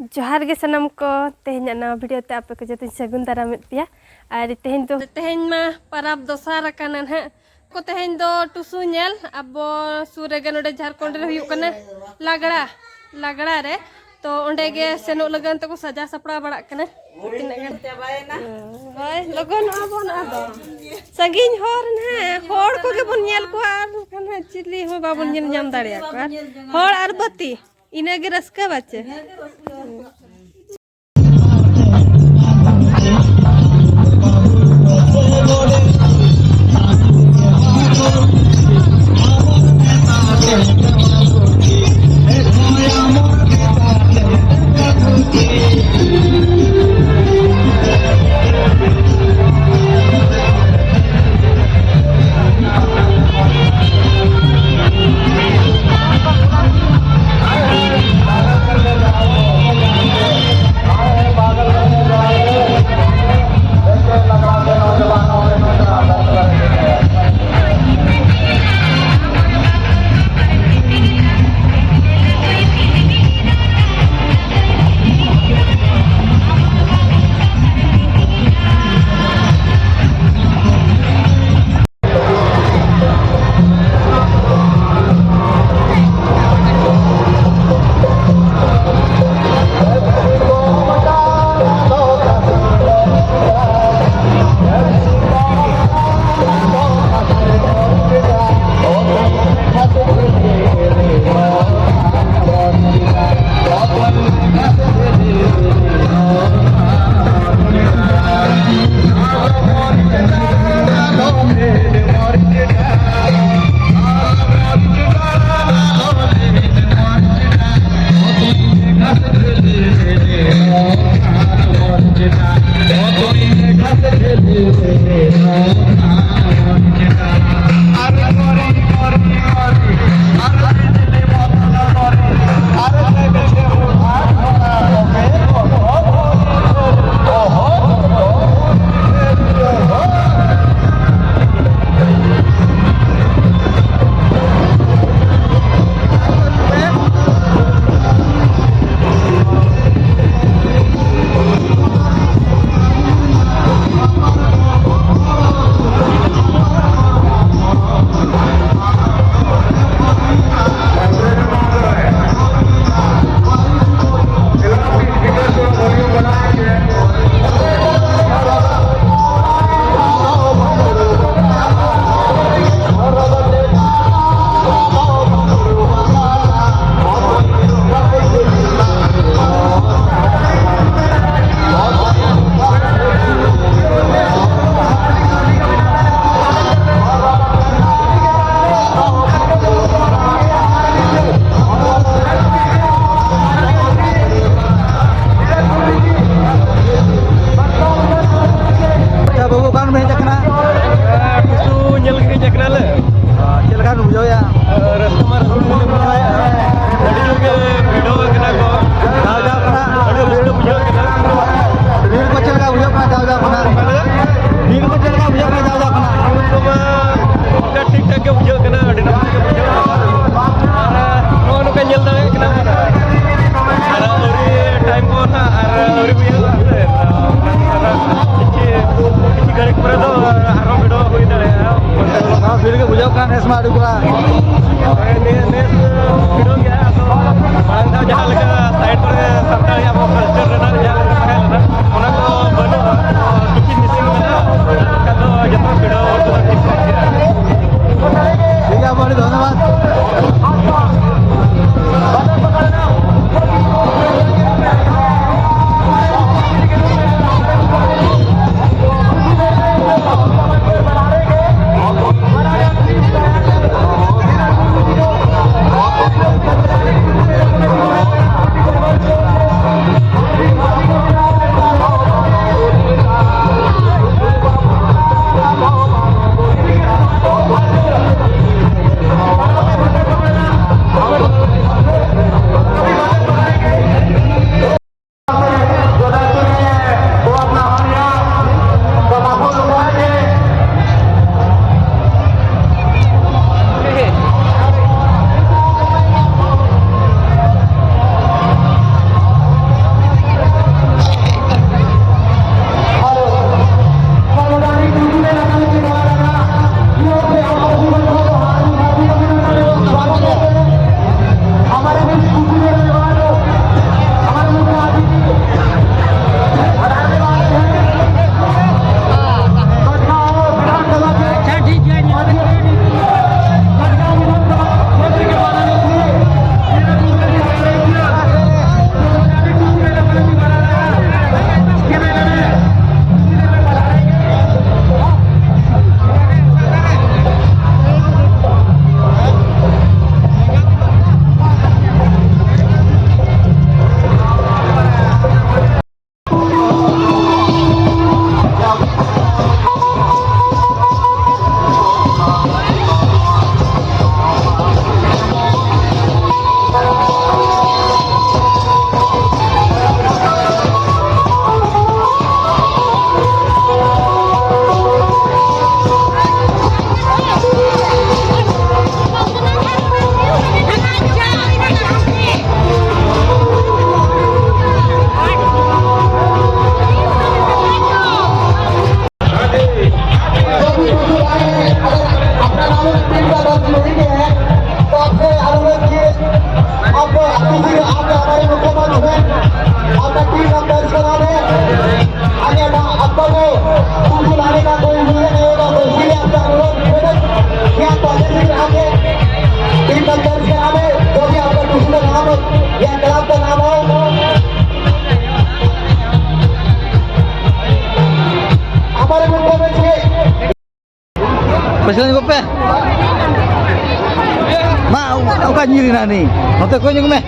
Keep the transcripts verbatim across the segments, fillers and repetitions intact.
ᱡᱚᱦᱟᱨ ᱜᱮ ᱥᱟᱱᱟᱢ ᱠᱚ, ᱛᱮᱦᱮᱧᱟᱜ ᱱᱟᱣᱟ ᱵᱷᱤᱰᱤᱭᱳ ᱛᱮ ᱟᱯᱮ ᱠᱚ ᱡᱚᱛᱚᱧ ᱥᱟᱹᱜᱩᱱ ᱫᱟᱨᱟᱢᱮᱫ ᱯᱮᱭᱟ᱾ ᱟᱨ ᱛᱮᱦᱮᱧ ᱫᱚ, ᱛᱮᱦᱮᱧ ᱢᱟ ᱯᱟᱨᱟᱵᱽ ᱫᱚᱥᱟᱨ ᱟᱠᱟᱱᱟ ᱱᱟᱦᱟᱜ᱾ ᱠᱚ ᱛᱮᱦᱮᱧ ᱫᱚ ᱴᱩᱥᱩ ᱧᱮᱞ, ᱟᱵᱚ ᱥᱩᱨ ᱨᱮᱜᱮ ᱱᱚᱰᱮ ᱡᱷᱟᱲᱠᱷᱚᱸᱰ ᱨᱮ ᱦᱩᱭᱩᱜ ᱠᱟᱱᱟ ᱞᱟᱜᱽᱲᱟ, ᱞᱟᱜᱽᱲᱟ ᱨᱮ᱾ ᱛᱚ ᱚᱸᱰᱮ ᱜᱮ ᱥᱮᱱᱚᱜ ᱞᱟᱹᱜᱤᱫ ᱛᱮᱠᱚ ᱥᱟᱡᱟᱣ ᱥᱟᱯᱲᱟᱣ ᱵᱟᱲᱟᱜ ᱠᱟᱱᱟ᱾ ᱛᱤᱱᱟᱹᱜ ᱜᱟᱱ? ᱦᱳᱭ, ᱞᱚᱜᱚᱱᱚᱜᱼᱟ ᱵᱚᱱ ᱟᱫᱚ᱾ ᱥᱟᱺᱜᱤᱧ ᱦᱚᱨ ᱱᱟᱦᱟᱜ, ᱦᱚᱲ ᱠᱚᱜᱮ ᱵᱚᱱ ᱧᱮᱞ ᱠᱚᱣᱟ ᱟᱨ ᱵᱟᱠᱷᱟᱱ ᱦᱟᱸᱜ ᱪᱤᱞᱤ ᱦᱚᱸ ᱵᱟᱵᱚᱱ ᱧᱮᱞ ᱧᱟᱢ ᱫᱟᱲᱮᱭᱟᱠᱚᱣᱟ᱾ ᱦᱚᱲ ᱟᱨ ᱵᱟᱹᱛᱤ, ᱤᱱᱟᱹᱜᱮ ᱨᱟᱹᱥᱠᱟᱹ ᱵᱟᱪᱮ᱾ ᱯᱟᱹᱪᱷᱞᱟᱹ ᱧᱚᱜᱚᱜ ᱯᱮ᱾ ᱢᱟ, ᱚᱠᱟ ᱧᱤᱨ ᱮᱱᱟ ᱩᱱᱤ? ᱱᱚᱛᱮ ᱠᱚᱭ ᱧᱚᱜ ᱢᱮ᱾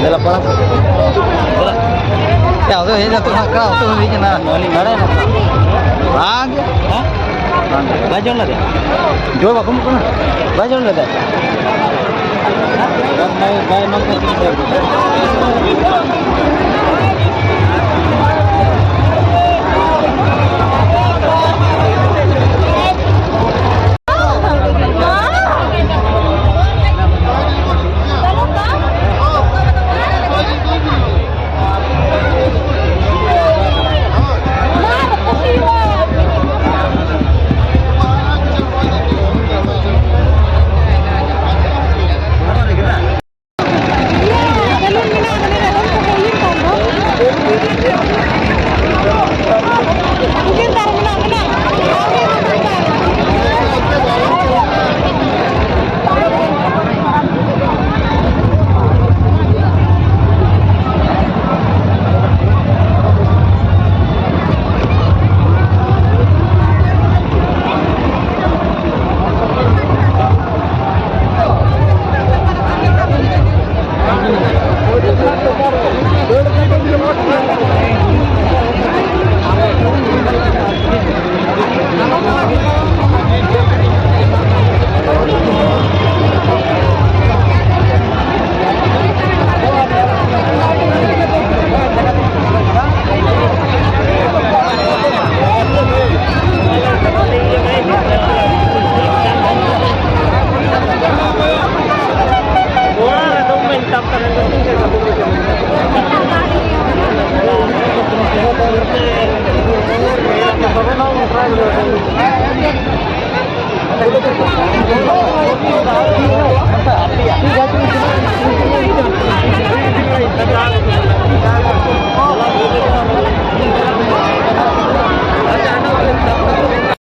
ᱫᱮᱞᱟ ᱯᱟᱲᱟ᱾ ᱫᱮᱞᱟ᱾ ᱭᱟ, ᱚᱛᱚ ᱦᱮᱡ ᱮᱱᱟ ᱛᱚ, ᱦᱟᱸᱜ ᱠᱟᱱᱟ, ᱚᱛᱚ ᱦᱮᱡ ᱮᱱᱟ᱾ ᱵᱟᱝ ᱜᱮ᱾ ᱦᱮᱸ? ᱵᱟᱝ ᱜᱮ᱾ ᱵᱟᱭ ᱡᱚᱢ ᱞᱮᱫᱟ? ᱡᱳᱨ ᱵᱟᱠᱚ ᱮᱢᱚᱜ ᱠᱟᱱᱟ᱾ ᱵᱟᱭ ᱡᱚᱢ ᱞᱮᱫᱟ? ᱵᱟᱭ, ᱵᱟᱭ ᱮᱢᱟᱢ ᱠᱟᱱᱟ᱾